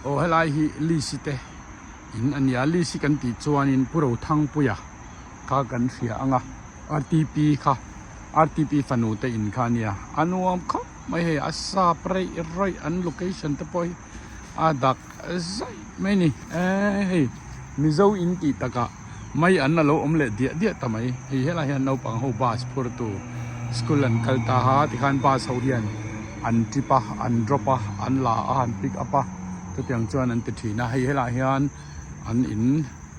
Aw helai hi Lisi te in a nia Lisi kan tih chuanin Pu Rothangpuia kha kan hria ang a RTP kha RTP fanu te in kha a nia a nuam khawp mai hei a sap reih rawih an location te pawh hi a dak zaih mai a ni eee hei Mizo in tih takah mai an alo awm leh diah diah ta mai hei helai hian naupang ho bus phur tur school an kal ta a tikhan bus ho hian an trip a an drop a an la a an pick up a chutiang chuan an ti thin a hei helai hian an in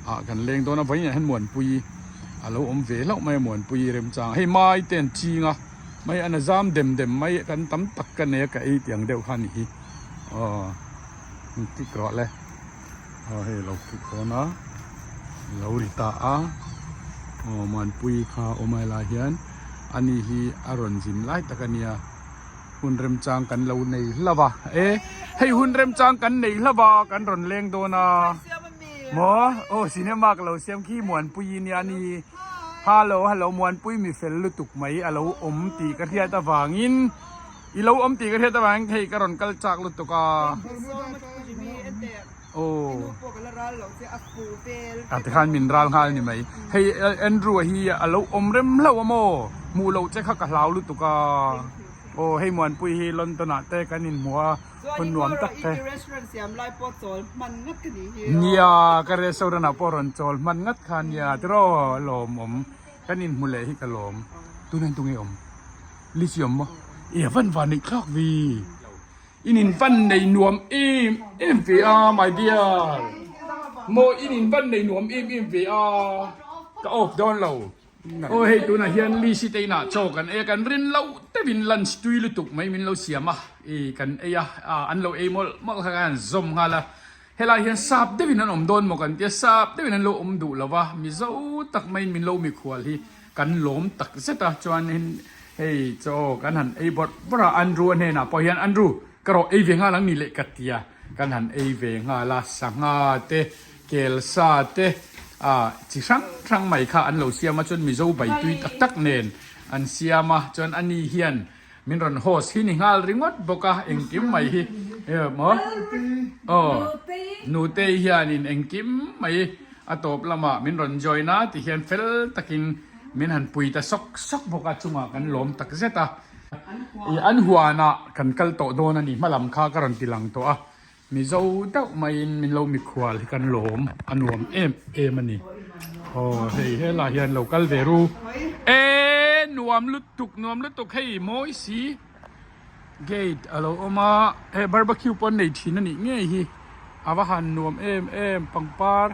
ah kan leng dawn a vawiin ah hian muanpui alo awm ve hlauh mai a muanpui remchang hei mai te an ching a mai an a zam dem dem mai kan tam tak ka nei a ka ei tiang deuh kha a ni hi aw kik rawh le. Aw hei lo kik dawn a lo ri ta a aw Muanpui kha awm a helai hian ani hi a rawn zin lai tak a nia hun remchang kan lo nei hlauh a e hei hun remchang kan nei hlauh a kan rawn leng dawn a maw aw cinema ka lo siam khi Muanpui nia ani hello hello Muanpui mi fel lutuk mai a lo awm tih ka hriat avangin. I lo awm tih ka hriat avangin hei ka rawn kal chak lutuk a. Aw. A tikhan min ral nghal ni mai. Hei Andrew a hi a lo awm rem hlauh a maw? Hmuh loh che kha ka hlau lutuk a. Aw hei Muanpui hi London ah te kan inhmu a, hun nuam tak te. Nia ka restaurant ah pawh rawn chawl hman ngat kha nia tiraw lawmawm. Kan inhmu leh hi ka lawm. Tunah hian tunge awm? Lithium maw? E a van van neih thlak ve. In in van nei nuam em em ve a my dear. Maw in in van nei nuam em em ve a. Ka off dawn lo. Aw hei tunah hian Lisi te inah chaw kan ei a kan rin loh deuhin lunch tui lutuk mai min lo siam a i kan ei a an lo ei mawlh mawlh kha kan zawm nghal a. Helai hian sap deuhin an awm dawn maw kan tia sap deuhin an lo awm duh lo va Mizo tak maiin min lo mikhual hi kan lawm tak zet a chuanin hei chaw kan han ei bawrh bawrh a Andrew a hnenah pawh hian Andrew ka rawh ei ve nghal ang ni leh ka tia kan han ei ve nghal a sangha te kelsa te ah chi hrang hrang mai kha an lo siam a chuan Mizo bai tui tak tak nen an siam a chuan ani hian Min rawn host hi ni nghal ringawt bawk a, engkim mai hi maw? Aw, Nutei hianin engkim mai a tawp lamah min rawn join a ti hian fel takin min han pui ta sawk sawk bawk a, chungah kan lawm tak zet a. An huanah kan kal tawh dawn a ni, hmalam kha ka rawn ti lang tawh a. Mizo deuh maiin min lo mikhual hi kan lawm a nuam em em a ni. Aw hei helai hian lo kal ve ru. E nuam lutuk nuam lutuk hei mawi si gate a lo awm a he barbecue pawh an nei thin a nih ngei hi a va han nuam em em pangpar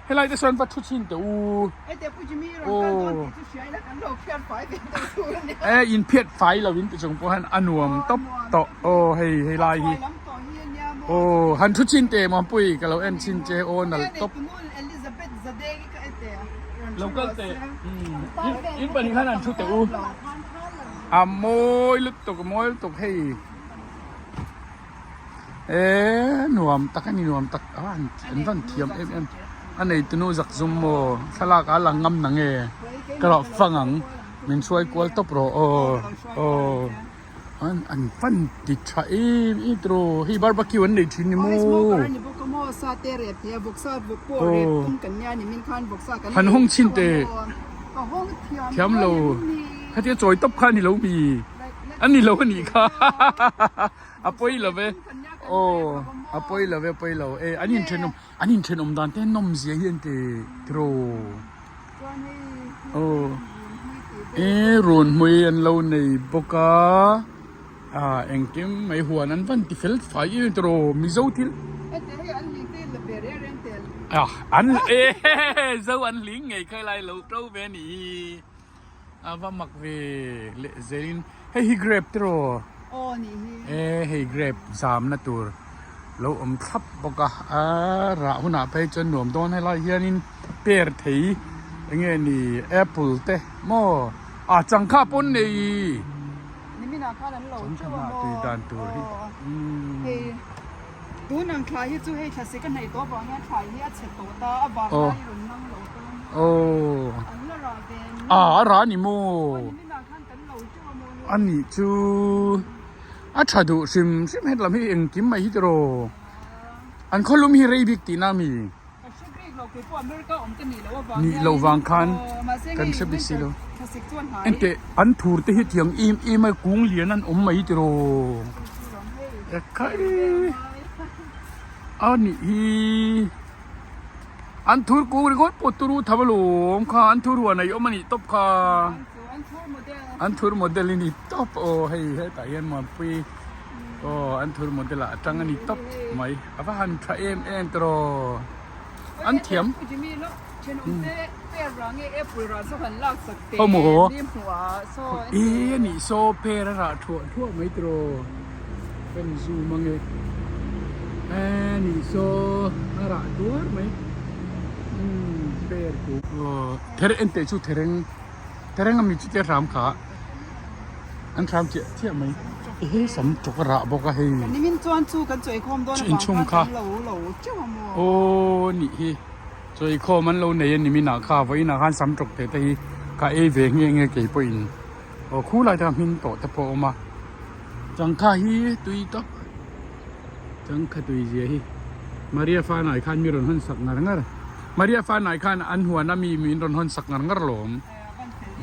helai te sawn va thu chhin teh u. Aw e in phiat fai lo in ti chung pawh hian a nuam tawp tawh aw hei hei lai hi aw han thu chin teh Mampui ka lo en chin che aw nalh tawp lo kal teh in pahnih khan han thu teh u a mawi lutuk a mawi lutuk hei E nuam tak a ni nuam tak a an van thiam em em a nei tunu zak zum maw thlalak a lang ngam nang e ka rawh fang ang min hruai kual tawp rawh aw aw an an van ti tha em em tiraw hei barbecue an nei thin ni maw han hawng chhin teh thiam lo khatia chawi tawp kha a ni lo mi a ni lo a nih kha. A pawi lo ve aw a pawi lo ve pawi lo e an inthenawm an inthenawm dan te nawm zia hi an ti tiraw aw e run hmui an lo nei bawk a ah engkim mai huan an van ti fel fai em tiraw mizo thil ah an e zo an hling ngei kha lai lo to ve a nih hi. A va mak ve leh zelin hei hi grape tiraw? Aw nih hi. E hei grape zamna tur lo awm thlap bawk a, a rah hunah phei chuan nuam dawn helai hianin per thei eng nge ni apple te maw ah changkha pawn nei Niminah khan an lo teuh a maw tui dan tur hi hei tun ang thlai hi chu hei thlasi ka hnaih tawh avang hian thlai hi a chhe tawh ta a vang lai rawn lang lo ta. Aw ah a rah a ni maw a nih chu a tha duh hrim hrim hetlam hi engkim mai hi tiraw. An khawlum hi rei bik tihna mi? Nih loh vang khan kan hre bik si lo. Enteh an thur te hi tiang em em a kung lian an awm mai tiraw? Ekhai a nih hi an thur kung ringawt pawh turu tham alawm kha an thur huan a i awm a nih tawp kha an thur model i ni tawp aw hei hetah hian Muanpui. Aw an thur model ah atang ani tawp mai a va han tha em em tawh an thiam Aw maw e anih saw per a rah thuah thuah mai tawh kan zoom ange e anih saw a rah tuar mai umm per ku aw ther enteh chu thereng thereng ami chu te hram kha. An hram chiah chiah mai. Ehe sam tawk a rah bawk a hei. Nimin chuan chu kan chawikhawm dawn avang khan kan lo lo teuh a maw. Aw nih hi. Chawikhawm an lo nei a nimin ah kha vawiin ah khan sam tawk te te hi ka ei ve nge nge kei pawhin. Aw khu lai te kha hming tawh te pawh a awm a. Changkha hi tui tawp. Changkha tui zia hi. Maria Fanai khan mi rawn hawn sak ngar ngar. Maria Fanai khan an huan a mi min rawn hawn sak ngar ngar lawm.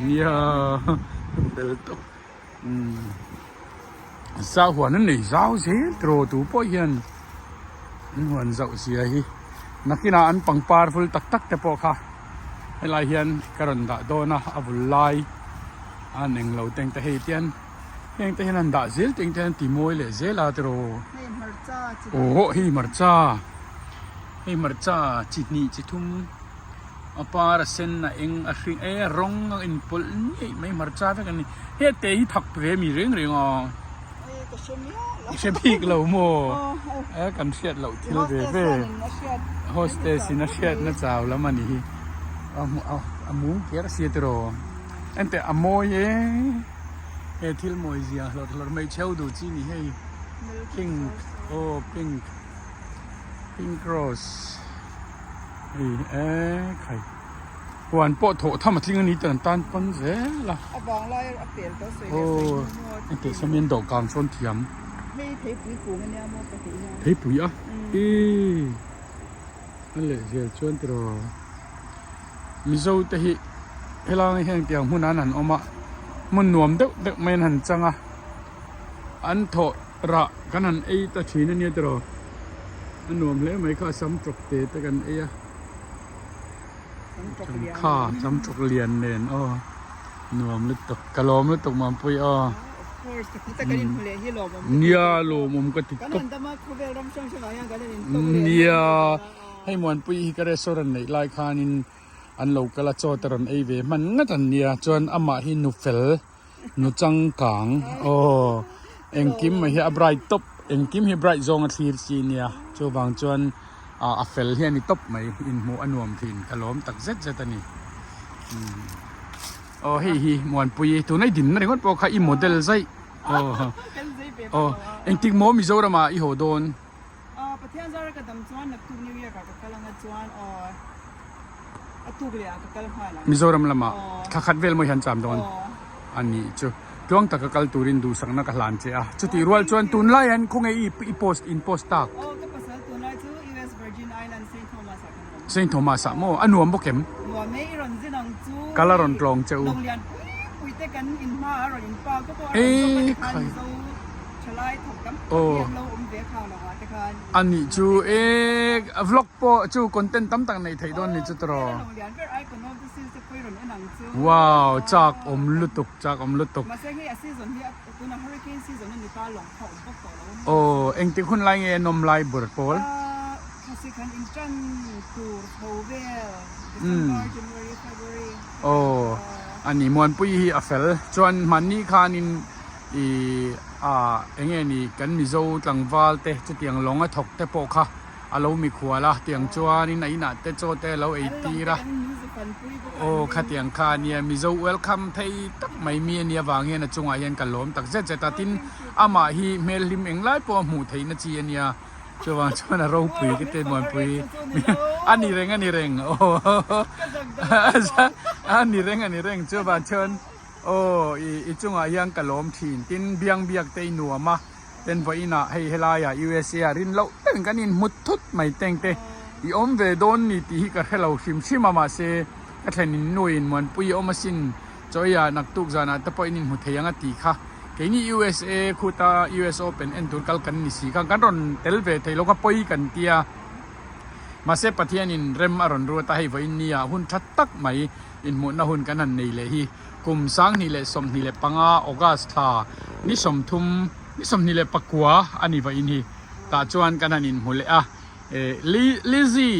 Nia bel tawp zau huan an nei zau zel tiraw tu pawh hian an huan zauh zia hi nakinah an pangpar vul tak tak te pawh kha helai hian ka rawn dah dawn a a vul lai a eng lo teng te hei tian heng te hian an dah zel teng te hian ti mawi leh zel a tiraw aw hei hmarcha hei hmarcha chi hnih chi thum. A par a sen a eng a hring e rawng a inpawlh ngei mai hmarcha vek an ni. He te hi thak ve mi reng reng a. I hre bik lo maw? E kan hriat loh thil ve ve. Hostess in a hriat na chau lam a ni hi. A mum kher a sia tiraw. Enteh a mawi e. He thil mawi zia hlawrh hlawrh mai cheu duh chi ni hei. Pink aw pink pink rose. Hei e khai huan pawh thawh tham a tling a ni tan tan pawn zel a. A vang lai a pel tawh sawi leh sawi hnu maw. Aw teh sawmin dawhkan sawn thiam. Hei theipui kung a nia maw pahnih hian. Theipui a i a leh zel chuan tiraw Mizo te hi helai heng tiang hmun an han awm a hmun nuam deuh deuh mai an han chang a an thawh rah kan han ei ta thin a nia tiraw a nuam hle mai kha sam tawk te te kan ei a kha sam tawk lian nen aw nuam lutuk ka lawm lutuk Mampui aw nia lawmawm ka ti tawp nia hei Muanpui hi ka restaurant neih lai khanin an lo kal a chaw te rawn ei ve hman ngat an nia chuan amah hi nu fel. Nu changkang aw engkim mai hi a bright tawp engkim hi bright zawng a thlir chi nia chuvang chuan ah a fel hi a ni tawp mai inhmuh a nuam thin ka lawm tak zet zet a ni aw hei hi Muanpui tuna i dinna ringawt pawh kha i model zaih aw aw engtik maw Mizoram ah i haw dawn. Pathian zara ka dam chuan naktuk New York ah ka kal anga chuan aw a tuk leh ah ka kal nghal ang. Mizoram lamah thla khat vel maw hian cham dawn a nih chu. Tluang taka kal turin duhsakna ka hlan che a. Chutih rual chuan tunlai hian khawnge i i post in post tak? Aw ka pasal tunlai chu US Virgin Island Saint Thomas ah kan awm. Saint Thomas ah maw? A nuam bawk em? Nuam e i rawn zin ang chu. Kal a rawn tlawng che u. Lawng lian pui pui te kan in hma a rawn in park a pawh a rawn zawk a tikhan Mizo Thalai thawk tam tak hi an lo awm ve khang lo ah te khan. A nih chu e vlog pawh chu content tam tak neih theih dawn ni chu tawh. Wow chak awm lutuk chak awm lutuk. Aw engtik hun lai nge an awm lai ber pawl. Aw a ni Muanpui hi a fel chuan hmanni khanin. I a enge ni kan Mizo tlangval te chutiang lawng a thawk te pawh kha a lo mikhual a tiang chuanin a inah te chaw te a lo ei tir a aw khatiang kha a nia Mizo welcome thei tak mai mi a nih avang hian a chungah hian ka lawm tak zet zet a tin amah hi hmel hlim englai pawh a hmuh theihna chi a nia chuvang chuan a ropui ka ti muanpui a ni reng a ni reng aw a ni reng a ni reng chuvang chuan. Aw, i i chungah hian ka lawm thin. Tin, biang biak te i nuam a. Ten vawiin ah hei helai ah USA ah rin loh deuhin kan inhmu thut mai teng te i awm ve dawn ni tih hi ka hre lo hrim hrim a mahse ka thlen in nu in Muanpui i awm asin chawi ah naktuk zan ah te pawh in inhmu thei ang a tih kha keini USA khuta US Open en tur kal kan ni si khan kan rawn tel ve thei lo kha pawi kan tia mahse Pathian in rem a rawn ruat a hei vawiin ni ah hun tha tak mai inhmuhna hun kan han nei leh hi. Kum 2025 August thla ni 30, ni 29 a ni vawiin hi tah chuan kan han inhmu leh a. Lizzy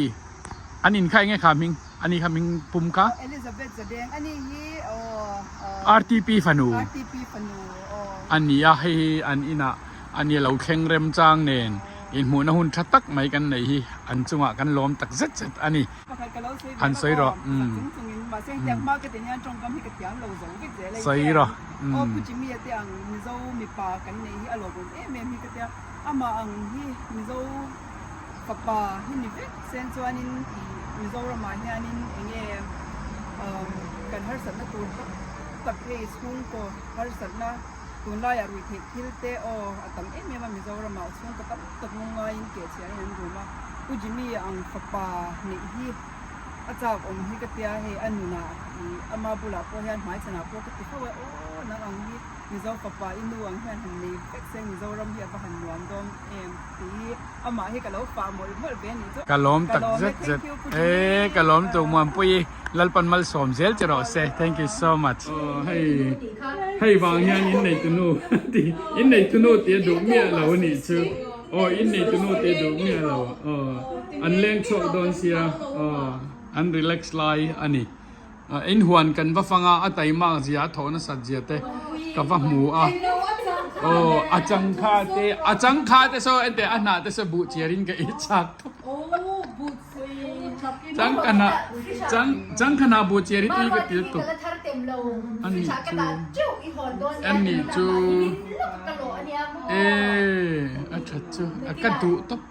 an in kha enge kha hming? Ani kha hming pum kha? Elizabeth Zadeng ani hi aw. RTP fanu. RTP fanu aw. A ni a, hei hi an inah a ni lo thleng remchang nen inhmuhna hun tha tak mai kan neih hi an chungah kan lawm tak zet zet a ni. Pakhat ka lo sawi ve Han sawi rawh. Sak chung chungin mahse hetiang hma ka ti hian tawngkam hi ka thiam lo zo vek zel a Sawi rawh. Aw Pu Jimmy a te ang Mizo mipa kan neih hi a lawmawm em em hi ka tia amah ang hi Mizo fapa hi ni vek sen chuanin ih Mizoramah hianin enge kan harsatna tur tak tak hei chhungkaw harsatna tunlaiah ruihtheih thil te aw a tam em em a Mizoramah chhungkaw tam tak lungngaiin kehchhiahin an rum a. Pu Jimmy ang fapa neih hi a chak awm hi ka tia hei a nunah ih ama bulah pawh hian hmaichhanah pawh ka ti fo a aw nang ang hi Mizo fapa i nu ang hian han nei vek se Mizoram hi a va han nuam dawn em tih hi amah hi ka lo fah mawlh mawlh ve anih chu Ka lawm ka tak lawm e zet thank zet you Pu e Jimmy ka lawm tuk Muanpuii Lalpan malsawm zel che rawh se thank you so much. Aw hei hei vang hian inneitunu tih inneitunu tih a duh miah lo anih chu. Aw in nei tunu te duh miah lo aw an leng chhuak dawn sia aw an relax lai a ni in huan kan va fang a a taimak zia a thawh nasat zia te ka va hmu a aw a changkha te a changkha te saw ente a hnah te saw buh chiar in ka i chak tawp changkana chang changkana buh chiar hi tui ka til tuk ani chu ani chu e a that chu a ka duh tawp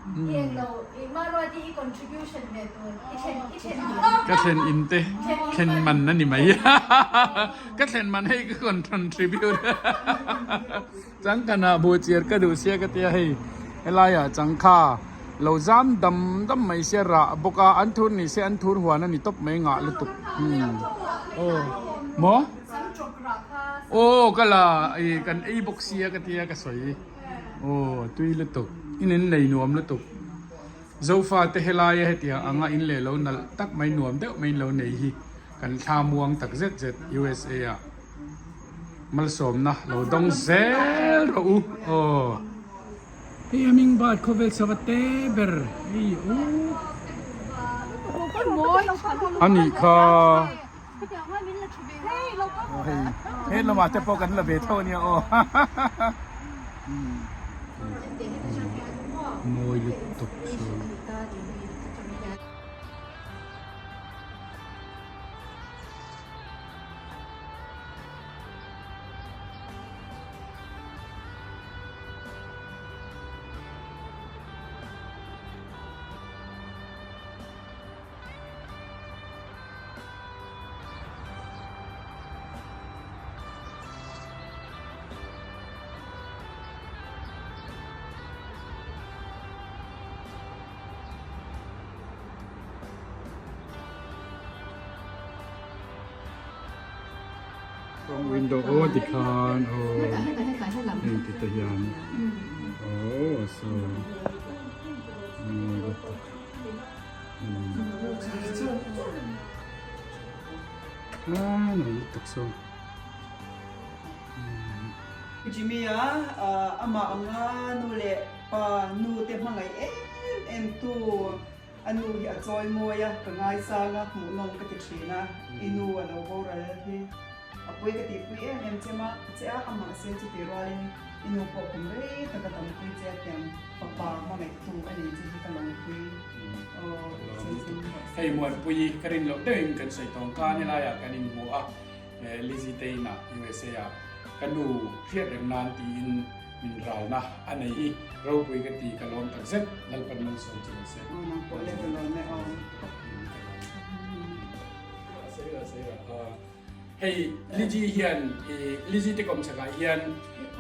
ka thlen in te thlen man a ni mai ka thlen man hei ka contribute changkana buh chiar ka duh sia ka tia hei helaiah changkha lo zam dam dam mai sia rah bawk a an thur ni se an thur huan a ni tawp mai ngah lutuk aw maw. Aw ka la ih kan ei bawk sia ka tia ka sawi aw tui lutuk in in nei nuam lutuk zofa te helaia hetiang anga in leh lo nalh tak mai nuam deuh mai in lo nei hi kan thla muang tak zet zet USA ah malsawmna lo dawng zel rawh u aw. Hei aming bat khawvel sava te ber hei aw anih kha. Hei lamah te pawh kan la ve tho ania aw mawi lutuk chu. Front window aw tikhan aw heng ti te hian aw so mawi lutuk. Jimmy a amah anga nu leh pa nu te hmangaih em em tu a nu hi a chawi mawi a ka ngaisang a hmuhnawm ka ti thin a i nu a lo boral hi a pui ka tihpui em em che mah che a amah se chuti rualin i nu pawh kum rei tak a tampui che a tiang Fapa hmangaihtu a nei che hi ka lawmpui aw Chelsea. Hei Muanpui ka rin loh deuhin kan sawi tawng ka ni laiah kan inhmu a, Lizzy te inah USA ah ka nu hriat reng nan tiin min ralna a nei hi ropui ka ti ka lawm tak zet Lalpan malsawm che ni se. Aw nang pawh le ka lawm e aw. Sawi rawh sawi rawh. Hei Lizzy hian i Lizzy te kawmchhakah hian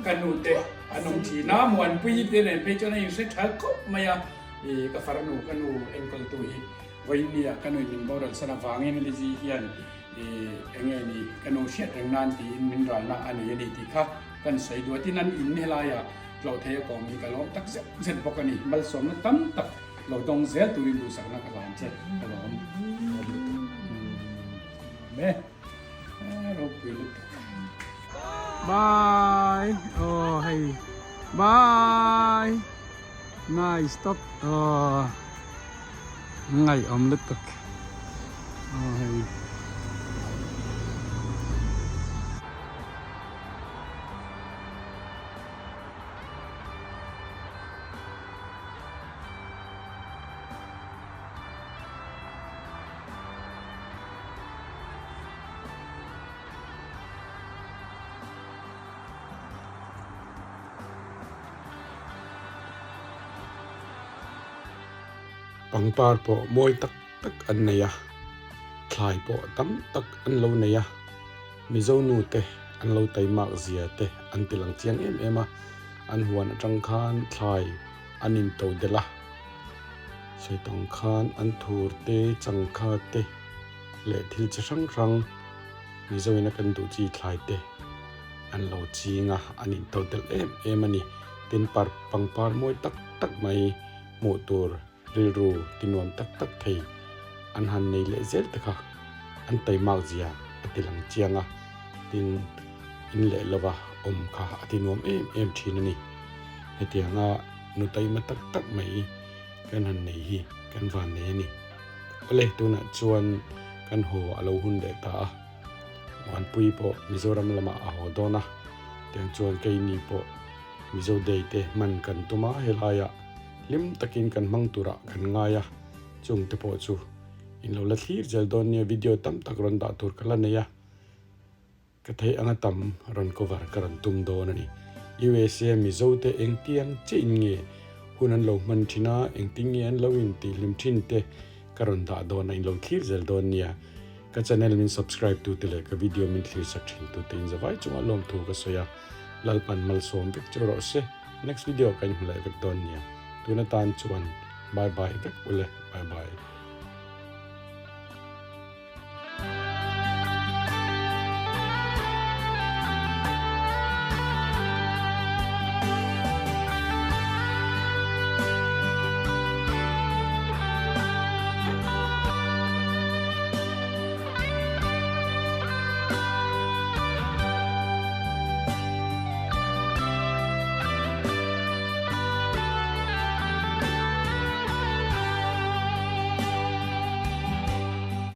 ka nu te an awm thin a, Muanpuii te nen phei chuan a inhre tha khawp mai a, i ka farnu ka nu enkawltu hi vawiinnia ka nuin min boral san avangin Lizzy hian i enge ni ka nu hriat reng nan tiin min ralna a nei a ni tih kha kan sawi duh a, tin an in helaia tlawh thei a kawm hi ka lawm tak zet zet bawk a ni, malsawmna tam tak lo dawng zel turin duhsakna ka hlan che ka lawm lawm lutuk. Me ropui lutuk. Bye. Oh hei. Bye. Nice stop. Oh. Ngai om lutuk. Oh hei. Pangpar pawh mawi tak tak an nei a, thlai pawh tam tak an lo nei a, Mizo nu te an lo taimak zia te an ti lang chiang em em a, an huan atang khan thlai an into delh a. Saitang khan an thur te, changkha te leh thil chi hrang hrang Mizoin a kan duh chi thlai te an lo ching a, an intodelh em em a ni. Tin par pangpar mawi tak tak mai hmuh tur rilru ti nuam tak tak thei an han nei leh zel te kha an taimak zia a ti lang chiang a, tin in leh lova awm kha a ti nuam em em thin a ni. Hetianga nu taima tak tak mai kan han nei hi kan van nei a ni. Awle tunah chuan kan haw a lo hun leh ta a, Muanpui pawh Mizoram lamah a haw dawn a, tiang chuan keini pawh Mizo Day te hman kan tum a, helaiah hlim takin kan hmang turah kan ngai a, chung te pawh chu in lo la thlir zel dawn nia, video tam tak rawn dah tur ka la nei a. Ka theih anga tam rawn cover ka rawn tum dawn a ni. USA Mizo te engtiang chiah in nge hun an lo hman thin a, engtin nge an lo in tih hlim thin te ka rawn dah dawn a, in lo thlir zel dawn nia. Ka channel min subscribe tu te leh ka video min thlir sak thin tu te in zavai chungah lawmthu ka sawi a, Lalpan malsawm vek chu rawh se. Next video ka inhmu leh vek dawn nia. Tun atan chuan bye bye vek ule, bye bye.